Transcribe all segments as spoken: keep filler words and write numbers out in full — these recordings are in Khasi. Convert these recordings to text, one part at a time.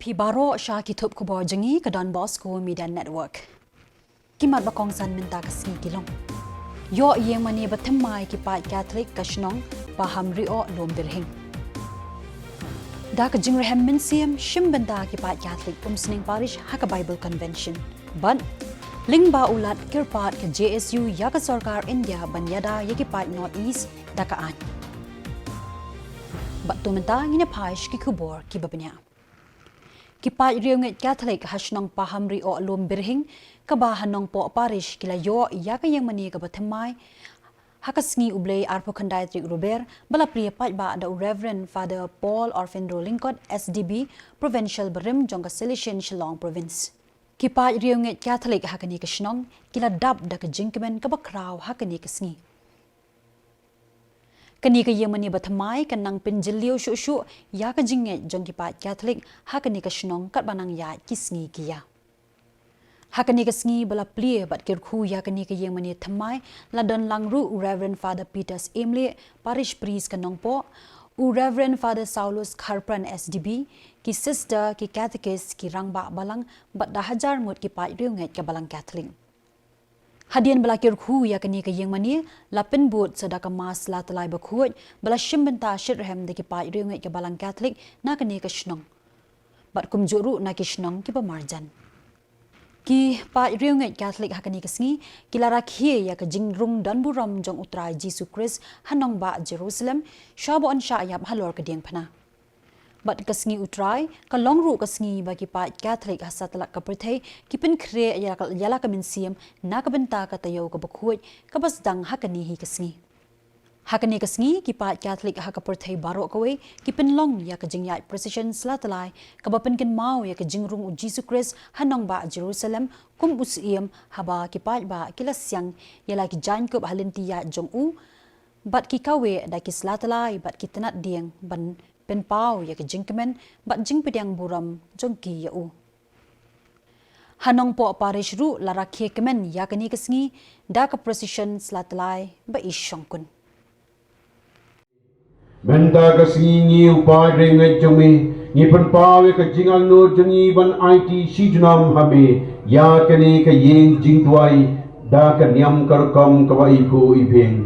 Phi baroh sha ki thup khubor jong ngi ka Don Bosco Media Network. Ki mat ba kongsan mynta ka sngi ki long: Ïoh ïing mane ba thymmai ki paid Katholik ka shnong Pahamrioh Lumbirhing. Da ka jingrhem mynsiem shim bynta ki paid Katholik Umsning Parish ha ka Bible Convention. Bad lyngba u Lat kyrpad ka J S U ïa ka sorkar India ban ïada ïa ki paid North East da ka aiñ. Bad to mynta ngin ïa phai sha ki khubor kiba bniah. Ki paid riewngeit Katholik ha shnong Pahamrioh Lumbirhing kaba ha Nongpoh Parish ki la ïoh ïa ka ïing mane kaba thymmai ha ka sngi U Blei arphew khyndai tarik Rber, ba la plie paidbah da u Reverend Father Paul Orfindro Lyngkot, S D B Provincial barim jong ka Salesian Shillong Province. Ki paid riewngeit Katholik ha kane ka shnong ki la dap da ka jingkmen kaba khraw ha kane ka sngi. Kane ka ïing mane ba thymmai kan nang pynjylliew shuh shuh ïa ka jingngeit jong ki paid Katholik ha kane ka shnong katba nang ïaid ki sngi ki ïa. Ha kane ka sngi ba la plie bad kyrkhu ïa kane ka ïing mane thymmai, la don lang ruh u Reverend Father Peters Emlieh, Parish Priest ka Nongpoh, u Reverend Father Saulus Kharpran, S D B, ki sister, ki catechist, ki rangbah balang bad da hajar ngut ki paid riewngeit ka Balang Katholik. Hadien ba la kyrkhu ïa kane ka ïing mane, la pynbud sa da ka Mass Latlai Bakhuid ba la shim bynta shitrhem da ki paid riewngeit ka Balang Katholik na kane ka shnong. Bad kumjuh ruh na ki shnong kiba marjan. Ki paid riewngeit Katholik ha kane ka sngi ki la rakhe ïa ka jingrung don burom jong U Trai Jisu Khrist ha nongbah Jerusalem, sha ba yn shah ïap halor ka diengphna. Bad ka sngi U Trai ka long ruh ka sngi ba ki paid Katholik ha satlak ka pyrthei ki pynkhreh ïa la ka, ïa la ka mynsiem na ka bynta ka taïew kaba khuid kaba sdang ha kane hi ka sngi. Ha kane ka sngi ki paid Katholik ha ka pyrthei baroh kawei ki pynlong ïa ka jingïaid procession Latlai kaba pynkynmaw ïa ka jingrung U Jisu Khrist ha nongbah Jerusalem kum u Syiem, haba ki paidbah ki la siang ïa la ki jaiñkup ha lynti ïaid jong u, bad ki kaweh da ki Latlai bad ki tnat dieng ban pynpaw ïa ka jingkmen bad jingpdiang burom jong ki ïa u. Ha Nongpoh Parish ruh la rakhe kmen ïa kane ka sngi da ka procession Latlai ba i shongkun. Mynta ka sngi ngi u paid riewngeit jong me, ngi pynpaw ïa ka jingangnud jong ngi ban aiti shi junom ha me ïa kane ka ïing jingduwai da ka niam ka rukom kaba i phuh i phieng.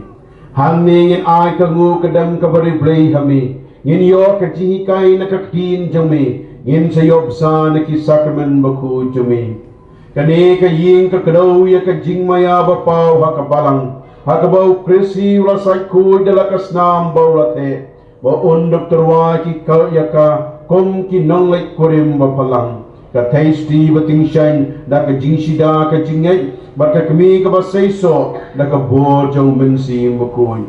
Hangne ngin ai ka nguh ka dem kaba riewblei ha me. Ngin ïoh ka jinghikai na ka ktien jong me. Ngin sa ïoh bsa na ki sakramen bakhuid jong me. Kane ka ïing ka kdew ïa ka jingmaïa ba paw ha ka balang, ha kaba u Khrist u la sait khuid da la ka snam ba u la theh, ba un da tyrwa ki kal ïa ka kum ki nongleit kurim ba phalang. Ka theisotti ba tyngshaiñ da ka jingshida ka jingngeit, bad ka kmie kaba seisoh da ka bor jong u Mynsiem Bakhuid.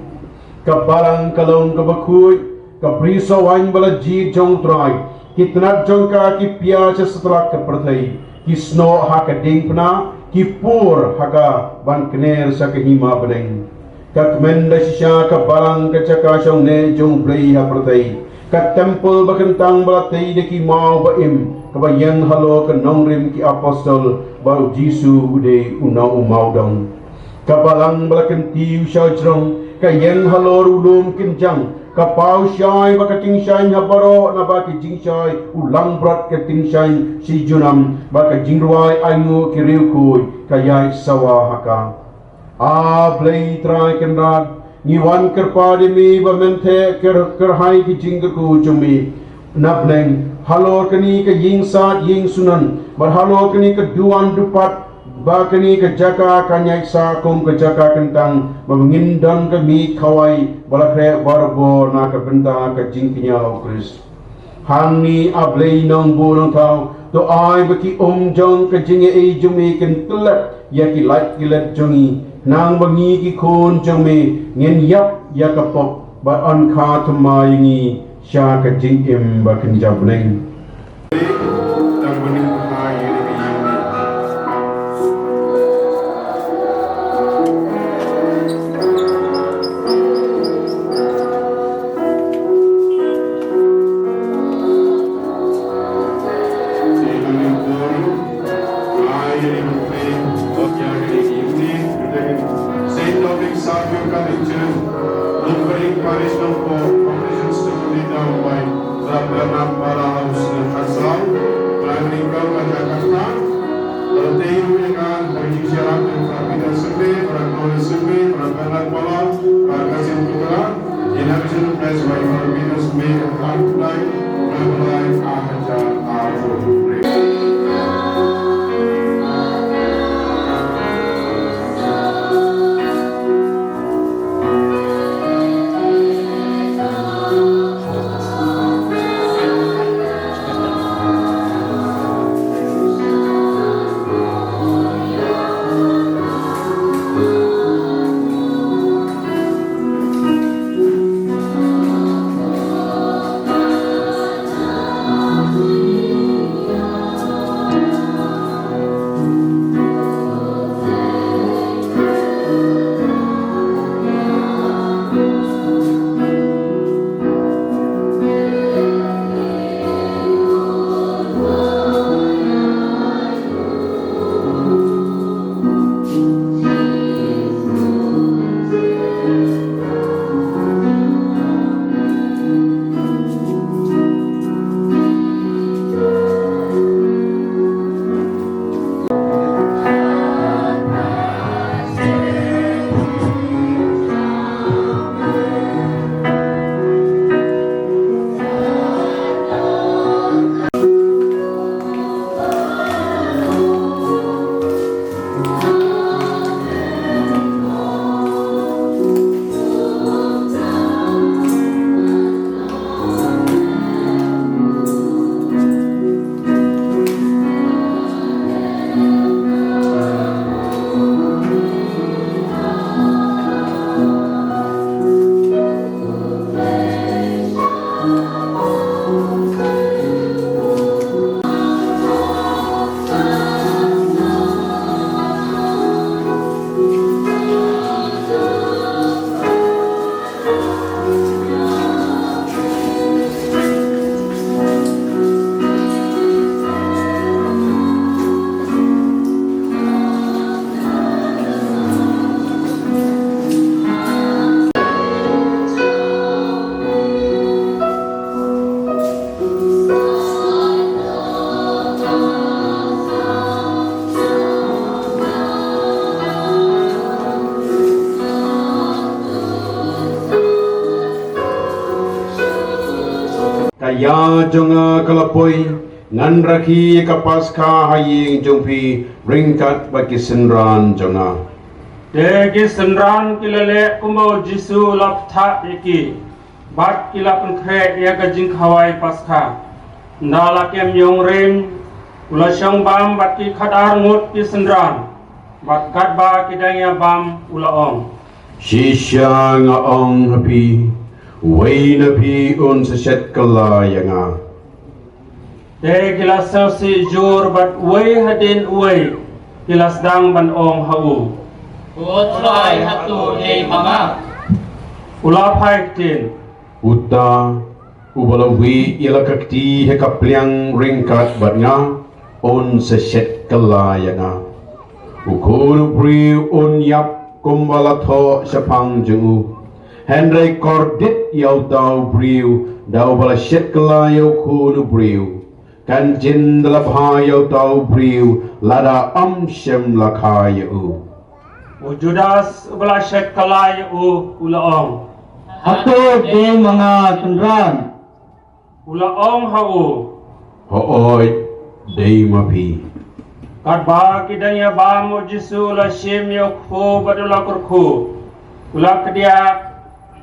Ka balang ka long kaba khuid, ka priesthood ba la jied jong u Trai, ki tnat jong ka ki pia sha satlak ka pyrthei, ki snoh ha ka diengphna, ki pur ha ka ban kner sha ka hima bneng. Ka kmen da shisha ka balang ka jaka shongneh jong u Blei ha pyrthei, ka templ ba kyntang ba la tei da ki maw ba im, kaba ïeng halor ka nongrim ki apostol ba u Jisu u dei u nong u mawdong. Ka balang ba la kyntiew sha jrong, ka ïeng halor u lum kynjang, ka paw shai ba ka tyngshaiñ ha baroh naba ki jingshai, u langbrot ka tyngshaiñ shi junom, ba ka jingrwai ainguh ki riewkhuid ka ïaid sawa ha ka. A Blei Trai Kynrad, ngi wan kyrpad ïa me ba men theh kyrhai ki jingkyrkhu jong me na bneng halor kane ka ïing sad ïing sunan, bad halor kane ka duwan dupat, ba kane ka jaka kan ïaid sah kum ka jaka kyntang, ba ngin don ka miej khawai ba la khreh barabor na ka bynta ka jingkñia u Khrist. Hangne, A Blei Nongbuh Nongthaw, to ai ba ki um jong ka jingïaid jong me kin tyllep ïa ki lait ki let jong ngi, nang ba ngi ki khun jong me ngin ïap ïa ka pop, bad yn kha thymmai ïa ngi sha ka jingim ba kynja bneng. Saint Dominic Saviour Catholic Church, Lumbering Parish, Nongpoh, foundations to be down by Rabbi Bernard Bala House and Hansal. Para Peter Singbe, para Gloria Singbe, para Bernard Pala, para Kasim Putra, in addition to blessed by Father Peter Singbe, Alumni, Alumni, Ahacha, Arvo. Ka ïa jong nga ka la poi, ngan rakhe ïa ka Paskha ha ïing jong phi, ryngkat bad ki synran jong nga. Te ki synran ki la leh kumba u Jisu u la bthah ïa ki, bad ki la pynkhreh ïa ka jingkhawai Paskha. Ynda la kem ïong rim, u la shong bam bad ki khatar ngut ki synran, bad katba ki dang ïa bam u la ong: Shisha nga ong ha phi, uwei na phi un sa shet kylla ïa nga. Te ki la sngewsih jur bad uwei hadien uwei ki la sdang ban ong ha u: Ko Trai, hato dei ma nga? U la phai ktien: Uta uba la wieh ïa la ka kti ha ka pliang ryngkat bad nga, un sa shet kylla ïa nga. U Khun u briew un ïap kumba la thoh shaphang jong u. Hynrei kordit ïa uta u briew da uba la shet kylla ïa u Khun u briew. Kan jin da la bha ïa uta u briew lada ym shym la kha ïa u. U Judas uba la shet kylla ïa u u la ong: Hato dei ma nga, synran? U la ong ha u: Hooid, dei ma phi. Katba ki dang ïa bam, u Jisu u la shim ïa u kpu bad u la kyrkhu. U la kdiah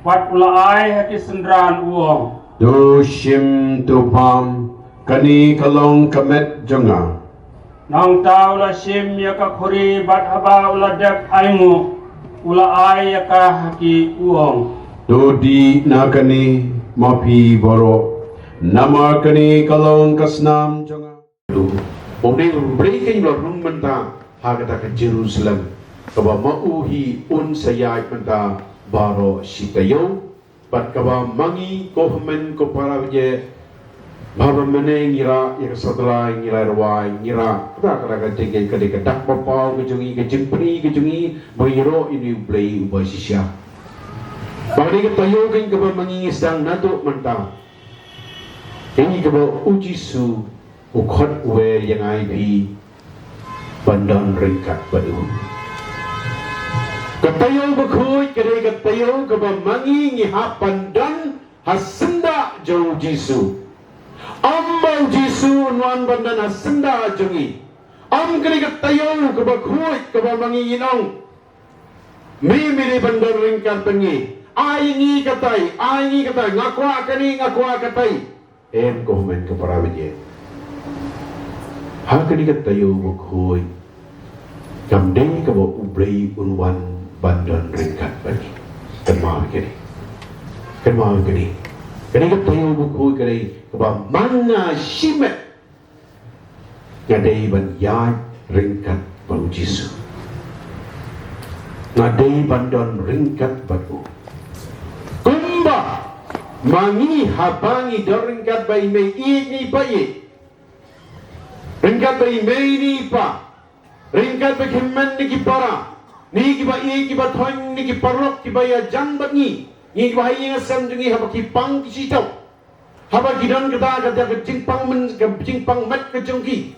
bad u la ai ha ki synran u ong: To shim, to bam, kane ka long ka met jong nga. Nangta u la shim ïa ka khuri bad haba u la dep ainguh, u la ai ïa ka ha ki u ong: To dih na kane ma phi baroh, namar kane ka long ka snam jong nga. Ba u dei u Blei keiñ u la rung mynta ha kata ka Jerusalem, kaba ma u hi un sa ïaid mynta baroh shi taïew. Bad kaba ma ngi ko hynmen ko para bajeh, ba mynne ngi rah ïa ka satellite, ngi la rwai, ngi rah kata, kata ka jingkhein, ka dei ka dak ba paw ka jong ngi, ka jingpyni ka jong ngi ba ngi ïaroh ïa une u Blei uba shisha. Ba ka dei ka taïew keiñ kaba ma ngi ngi sdang naduh mynta. Keiñ kaba u Jisu U khot u wer ïa nga ïa phi ban don ryngkat bad u. Ka taïew bakhuid ka dei ka taïew kaba ma ngi ngi hap ban don ha syndah jong u Jisu. Ym ba u Jisu un wan ban don ha syndah jong ngi. Ym ka dei ka taïew kaba khuid kaba ma ngi ngin ong, me me dei ban don ryngkat bad ngi. Ai ngi katai, ai ngi katai, nga kwah kane, nga kwah katai. Em ko hynmen ko para bangeit. Ha kane ka taïew bakhuid kam dei kaba U Blei un wan ban don ryngkat bad ngi. Kynmaw ïa kane. Kynmaw ïa kane. Kane ka taïew bakhuid ka dei kaba man nga shimet nga dei ban ïaid ryngkat bad U Jisu. Nga dei ban don ryngkat bad u. Kumba ma ngi haba ngi don ryngkat bad i mei ïeit ne i pa ïeit, ryngkat bad i mei ne i pa, ryngkat bad ki hynmen ne ki para, ne kiba ïeit kiba thoiñ ne ki paralok kiba ïajan bad ngi, ngi kiba ha ïing ha sem jong ngi haba ki pang ki shitom. Haba ki don kata kata ka jingpang men, ka jingpang met ka jong ki.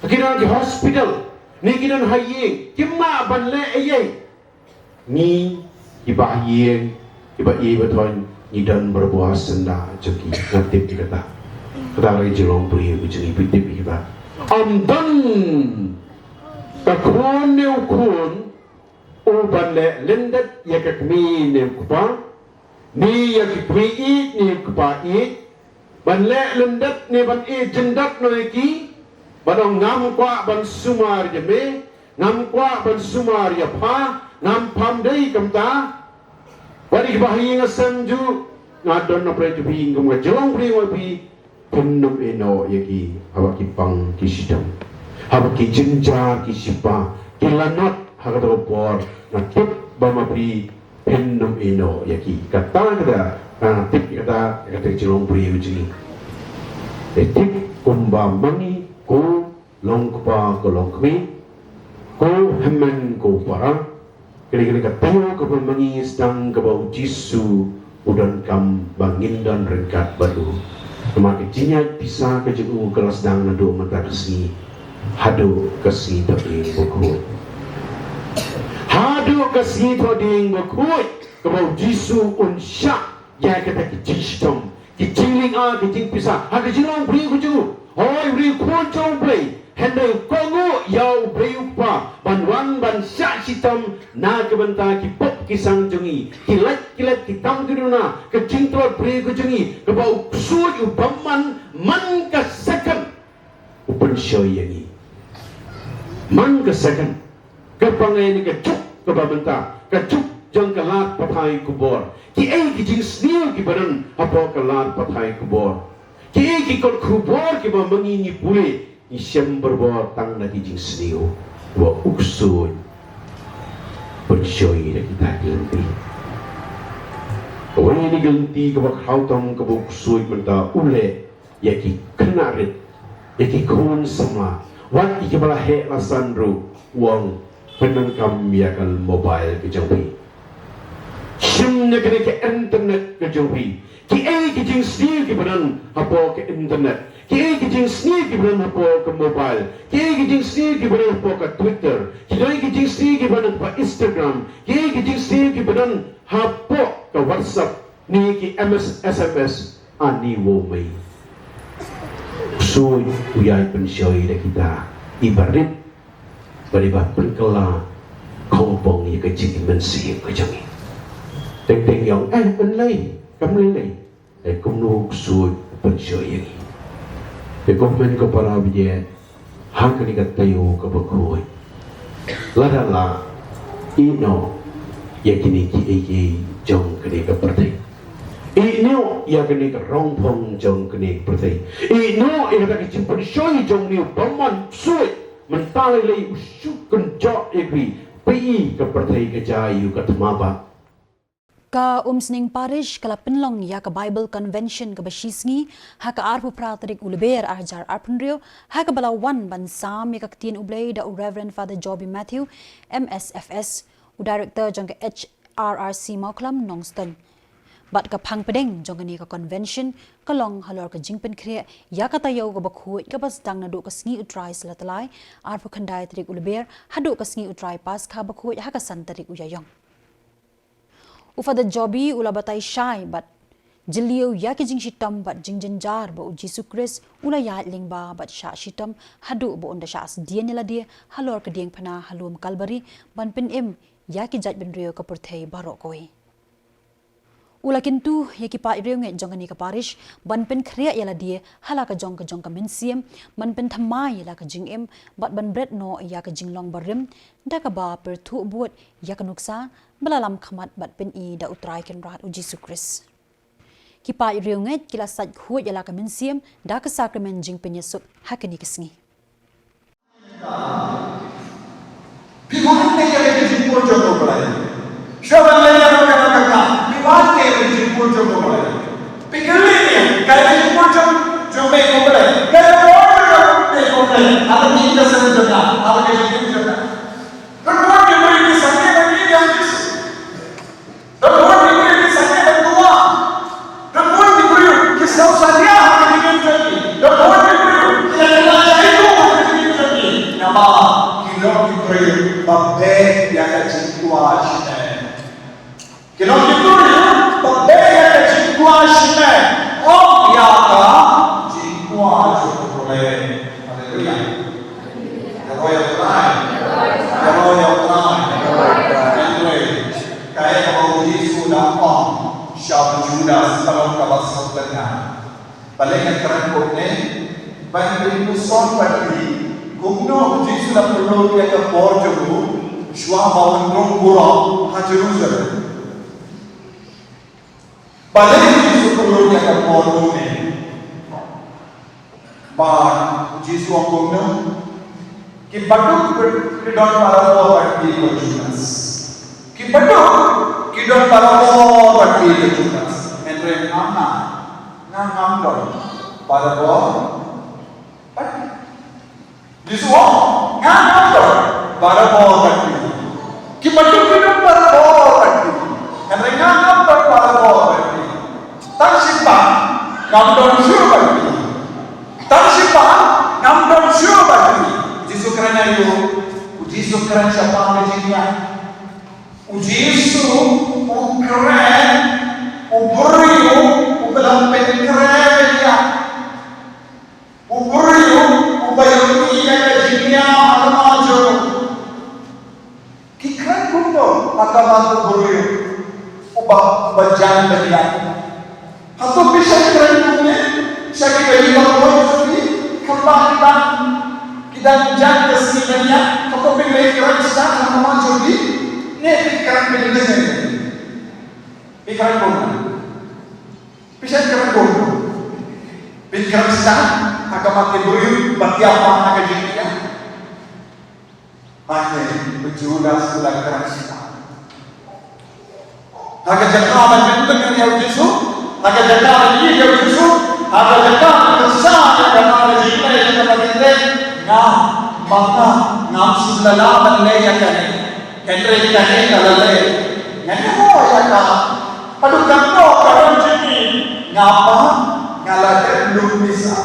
Ki don ki hospital, ne ki don ha ïing, kim lah ban leh ei ei. Ngi kiba ha ïing, kiba ïeit ba thoiñ, ngi don barabor ha syndah jong ki. Nga tip ïa kata. Kata ka dei ka jinglong briew ka jong ngi, phi tip ïa kata. Ym don ka khun ne u khun u ban leh lyndet ïa ka kmie ne u kpa, ne ïa ki kmie ïeit ne u kpa ïeit, ban leh lyndet ne ban ïeit jyndat noh ïa ki, ban ong ngam kwah ban sumar ïa me, ngam kwah ban sumar ïa pha, ngam, pham dei kumta. Bad ïa kiba ha ïing ha sem jong u, nga don na pyrthei jong phi, kum ka jinglong briew jong phi, phin ym ïehnoh ïa ki haba ki pang ki shitom, haba ki jynjar ki shipa, ki lanot ha kata ka por, nga tip ba ma phi phin ym ïehnoh ïa ki. Kata kata, nga tip ïa kata, ïa kata ka jinglong briew jong ngi. Te tip kumba ma ngi, ko long kpa ko long kmie, ko hynmen ko para, kane kane ka taïew kaba ma ngi sdang kaba u Jisu u donkam ba ngin don ryngkat bad u. Namar ka jingïaid pisa ka jong u ka la sdang naduh mynta ka sngi haduh ka sngi Thohdieng bakhuid. Haduh ka sngi Thohdieng bakhuid kaba u Jisu un shah ïa kata ka jingshitom, ka jinglynga, ka jingpisa ha ka jinglong briew ka jong u. Hooid, u dei u khun jong U Blei, hynrei u kohnguh ïa U Blei u Kpa ban wan ban shah shitom na ka bynta ki pop ki sang jong ngi, ki lait ki lait, ki tam ki duna, ka jingtlot briew ka jong ngi, kaba u ksuid u bymman man ka second u pynshoi ïa ngi. Man ka second. Ka pang ïa ngi ka juk kaba mynta, ka juk jong ka lad pathai khubor. Kiei ki jingsniew kiba don hapoh ka lad pathai khubor? Kiei ki kot khubor kiba ma ngi ngi pule, ngi shem barabor tang na ki jingsniew ba u ksuid u pynshoi ïa kita ki lynti? Kawei na ki lynti kaba khraw tam kaba u ksuid mynta u leh ïa ki khynnah rit, ïa ki khun samla, wat ïa kiba la heh la san ruh, u ong pyndonkam ïa ka mobile ka jong phi. Shim ïa kane ka internet ka jong phi. Kiei ki jingsniew kiba don hapoh ka internet? Kiei ki jingsniew kiba don hapoh ka mobile? Kiei ki jingsniew kiba don hapoh ka Twitter? Kiei ki jingsniew kiba don hapoh Instagram? Kiei ki jingsniew kiba don hapoh ka WhatsApp? Ne ki M S, S M S, ani wow mei. Ksuid u ïai pynshoi da kita i barit bad i ba pynkylla khongpong ïa ka jingmynsiem ka jong ngi. Teng teng ïong, eh, yn lei, kam lei lei. Eh, kumno ksuid u pynshoi ïa ngi. Te ko hynmen ko para bangeit, ha kane ka taïew kaba khuid, lada lah, ïehnoh ïa kine kiei kiei jong kane ka pyrthei. Ïehnoh ïa kane ka rongphong jong kane ka pyrthei. Ïehnoh ïa kata ka jingpynshoi jong une u bymman ksuid. Mynta lei lei u shu kynjoh ïa phi. Phi i ka pyrthei ka jia ïa u ka thma bha. Ka Umsning Parish ka la pynlong ïa ka Bible Convention kaba shisngi ha ka arphew phra tarik u Lber ar hajar arphew hynriew, ha kaba la wan ban sam ïa ka ktien U Blei da u Reverend Father Joby Matthew, M S F S, u Director jong ka H R R C Mawkhlam, Nongstoiñ. Bad ka phang pdeng jong kane ka convention ka long halor ka jingpynkhreh ïa ka taïew kaba khuid kaba sdang naduh ka sngi U Trai Saltlai, arphew khyndai tarik u Lber, haduh ka sngi U Trai Paskha bakhuid ha ka san tarik u Ïaïong. U Father Jobi u la batai shai bad jylliew ïa ki jingshitom bad jingjynjar ba U Jisu Khrist u la ïaid lyngba bad shah shitom haduh ba un da shah sdien ïa lade halor ka diengphna ha lum Kalbari ban pynim ïa ki jaitbynriew ka pyrthei baroh kawei. U la kyntu ïa ki paid riewngeit jong kane ka parish ban pynkhreh ïa lade ha la ka jong ka jong ka mynsiem, ban pynthymmai ïa la ka jingim bad ban bret noh ïa ka jinglong barim da kaba pyrthuh bud ïa ka nuksa ba la lam khmat bad pyni da U Trai Kynrad U Jisu Khrist. Ki paid riewngeit ki la sait khuid ïa la ka mynsiem da ka sakramen jingpynïasuk ha kane ka sngi. Phi wan ne ïa ka jingpur jong U Blei. Shuwa ban leh ïa kata ka kam, phi wan ne ïa ka jingpur jong U Blei. Phi kylli ne ïa ka jingpur jong, jong me U Blei. Ka jingpur jong me U Blei. Haba ngi ïa seng jong nga, haba ngi ïa seng jong nga. Ka jingpur jong me U Blei, ki sangeh ba ngi ïa Jisu. Don bun ki briew ki sangeh ban duwai. Don bun ki briew ki sngewsalia ha ka jingim jong ki. Don bun ki briew ki la kylla jaitbynriew ha ka jingim jong ki. Namar ki long ki briew ba beh ïa ka jingkwah shimet. Ki long ki briew ba beh ïa ka jingkwah shimet, ym ïa ka jingkwah jong U Blei. Haleluia. Ïaroh ïa U Trai. Ïaroh ïa U Trai. Hynrei kaei kaba U Jisu u la ong sha u Judas, ka long kaba sngewtynnat. Balei ngan kren kumne? Ban pynpuson bad phi kumno U Jisu u la pynlut ïa ka por jong u shuwa ba un rung burom ha Jerusalem. Balei U Jisu u pynlut ïa ka por kumne? Bad U Jisu u ong kumno? Ki baduk ki don barabor bad phi ko Judas. Ki baduk ki don barabor bad phi ko Judas. Hynrei nga, nga ngam don barabor bad phi. Jisu u ong, nga ngam don barabor bad phi. Ki baduk ki don barabor bad phi. Hynrei nga ngam don barabor bad phi. Tang shiphang ngam don shuh bad phi. Tang shiphang ngam don shuh bad phi. U Jisu u kren aïu? U Jisu u kren shaphang ka jingïap. U Jisu u kren u briew uba la pynkhreh ban ïap. U briew uba ïohi ïa ka jingïap ha khmat jong u. Ki kren kumno ha khmat u briew uba, uba jan ban ïap? Hato phi shait kren kumne sha kiba ïeit baroh jong phi? Kumba ki dang, ki dang jan ka sngi ban ïap, hato phi leit kren sdang ha khmat jong ki? Ne phi kren kumne? Phi kren kumne? Phi shait kren kumno? Phi kren sdang ha khmat ki briew ba ïap ha ka jingïap? Hynrei u Judas u la kren sdang. Ha ka jaka ban pyntngen ïa u Jisu, ha ka jaka ban ïeit ïa u Jisu, ha ka jaka ban kyrshan ïa kata ka jingïeit ïa kata ka jingïeit, nga, ma nga, ngam sngewlah ban leh ïa kane. Hynrei kane nga la leh. Ngan ïaroh ïa ka. Haduh katno ka rang jong ngi, nga pat nga la dep lum pisa.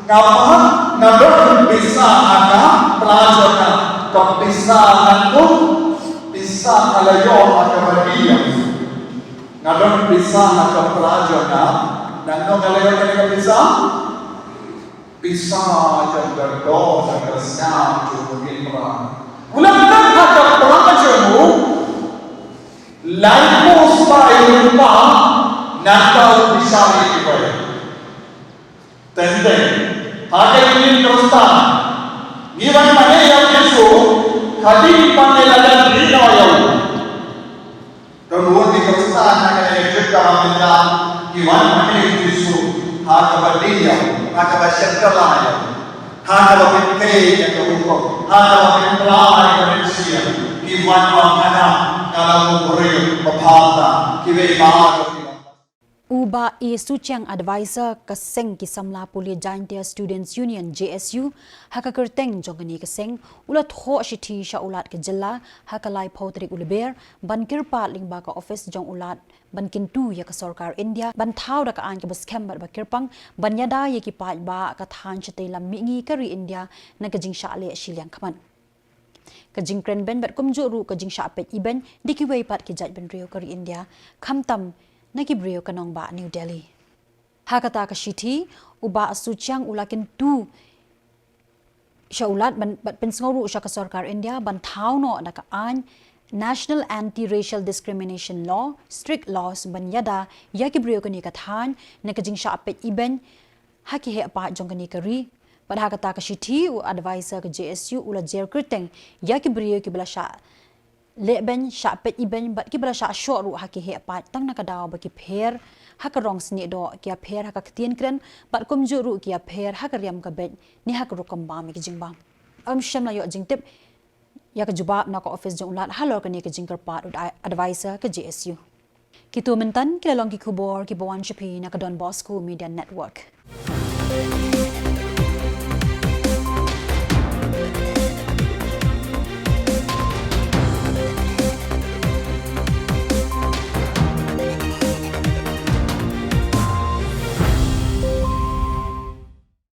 Nga pat nga don pisa ha ka pla jong nga. Ka pisa nga don, pisa nga la ïoh ha kaba dih ïa u. Nga don pisa ha ka pla jong nga. Nangno nga la ïoh kane ka pisa? Pisa jong ka doh jong ka snam jong u Kynrad. U la tip ha ka pla jong u, laiphew spah lyngba nangta u pisa ïa kiwei. Teng teng ha ka jingim Khristan, ngi wan mane ïa u Jisu, ka dei ban ïa lade dih noh ïa u. Don bun ki Khristan ha kane ka juk kaba mynta, ki wan mane ïa u Jisu ha kaba dih ïa u, ha kaba shet kylla ïa u, ha kaba pynthei ïa ka hukum, ha kaba pynkylla ïa ka mynsiem. Ki wan ban ong, nga, nga long u briew ba bha tam. Kiwei baroh ki wan. U Bah A Suchiang, advisor ka seng ki samla pule Jaintia Students Union, J S U, ha ka kyrteng jong kane ka seng, u la thoh shithi sha u Lat ka jylla ha ka laiphew tarik u Lber, ban kyrpad lyngba ka office jong u Lat ban kyntu ïa ka sorkar India ban thaw da ka aiñ kaba skhem bad ba kyrpang ban ïada ïa ki paidbah ka thaiñ shatei lam mihngi ka ri India na ka jingshah leh shiliang khmat. Ka jingkren beiñ bad kumjuh ruh ka jingshah peit ibeiñ da kiwei pat ki jaitbynriew ka ri India, khamtam na ki briew ka nongbah New Delhi. Ha kata ka shithi, u Bah A Suchiang u la kyntu sha u Lat ban, bad pynsngew ruh sha ka sorkar India ban thaw noh da ka aiñ National Anti-Racial Discrimination Law, strict laws, ban ïada ïa ki briew kane ka thaiñ na ka jingshah peit ibeiñ ha ki heh paid jong kane ka ri. Bad ha kata ka shithi, u advisor ka J S U u la jer kyrteng ïa ki briew kiba la shah leh beiñ, shah peit ibeiñ bad kiba la shah shoh ruh ha ki heh paid tang na ka daw ba ki pher ha ka rong snieh doh, ki ïapher ha ka ktien kren bad kumjuh ruh ki ïapher ha ka riam ka beit ne ha ka rukom bam ïa ki jingbam. Ym shym la ïoh jingtip ïa ka jubab na ka office jong u Lat halor kane ka jingkyrpad u advisor ka J S U. Kito mynta ki la long ki khubor kiba wan sha phi na ka Don Bosco Media Network.